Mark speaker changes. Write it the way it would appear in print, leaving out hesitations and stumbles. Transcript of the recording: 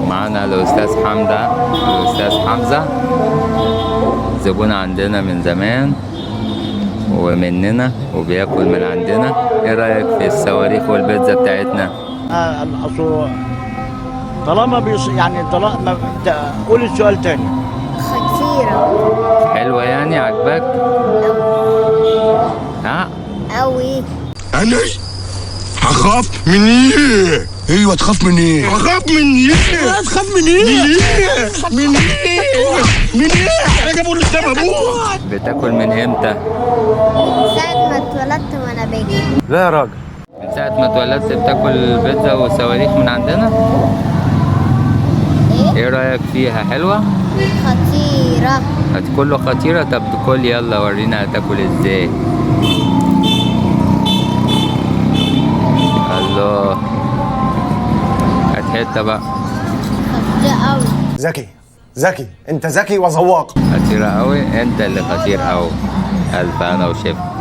Speaker 1: معانا الأستاذ حمزة، الأستاذ حمزة زبون عندنا من زمان ومننا وبياكل من عندنا. ايه رأيك في الصواريخ والبيتزا بتاعتنا؟
Speaker 2: أصل طالما يعني طالما قول السؤال تاني.
Speaker 3: خطيرة.
Speaker 1: حلوة يعني؟ عجبك؟ ها؟
Speaker 3: أوي.
Speaker 4: أنا هخاف من إيه؟ أيوه تخاف من إيه؟ هخاف من إيه؟ تخاف من إيه؟ من إيه؟ من إيه؟ أنا جابوا لي أبوك.
Speaker 1: بتاكل من امتى؟
Speaker 3: من ساعة ما اتولدت وأنا باكل.
Speaker 5: لا يا راجل.
Speaker 1: من ساعة ما اتولدت بتاكل بيتزا وصواريخ من عندنا؟
Speaker 3: إيه؟
Speaker 1: ايه رأيك فيها؟ حلوة؟
Speaker 3: خطيرة.
Speaker 1: هتكله خطيرة؟ طب كل، يلا ورينا هتاكل ازاي. الله، هات حتة بقى.
Speaker 3: خطيرة أوي.
Speaker 5: ذكي ذكي، انت ذكي وذواق.
Speaker 1: خطيرة أوي، انت اللي خطير أوي. ألف أنا وشفا.